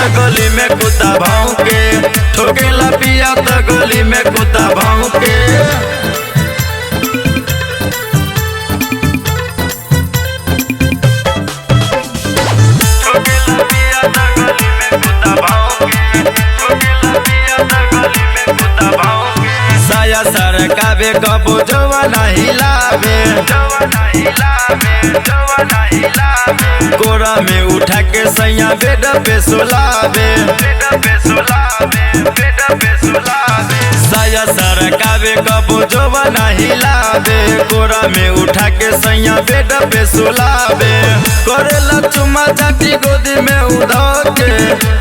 त गली में कुत्ता भौंके, ठोकेला पिया त गली में कुत्ता भौंके। साया सरकावे कबो जवाना हिलावे, कोरा में उठा के सैया बेड पे सुलावे, साया सरकावे कबो जवाना हिलावे, कोरा में उठा के सैया बेड पे सुलावे। करेला चुमा चाटी गोदी में उधा के,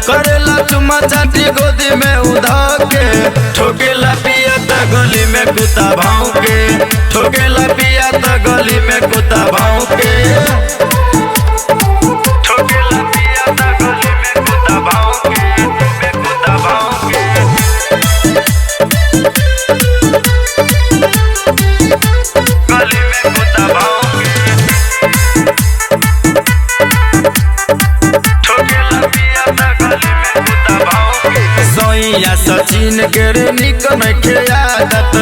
करेला चुमा चाटी गोदी में उधा के, ठोकेला पिया त गली में कुत्ता भौंके, ठोकेला पिया त गली में कुत्ता भौंके। ठोकेला पिया त गली में कुत्ता भौंके, में कुत्ता भौंके। गली में कुत्ता भौंके, ठोकेला पिया त गली में कुत्ता भौंके। सैया सचिन के रे निक नइखे आदत,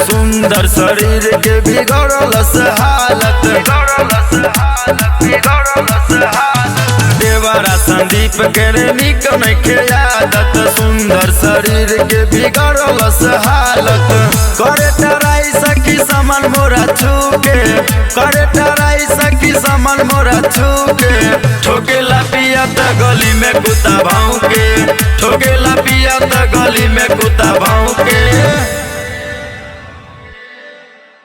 सुंदर शरीर के बिगड़लस हालत, देवरा संदीप के रे निक नइखे आदत, सुंदर शरीर के बिगड़लस हालत। करे टराई सखी सामान मोरा छूके, करे टराई सखी सामान मोरा छूके, ठोकेला पिया त गली में कुत्ता भौंके,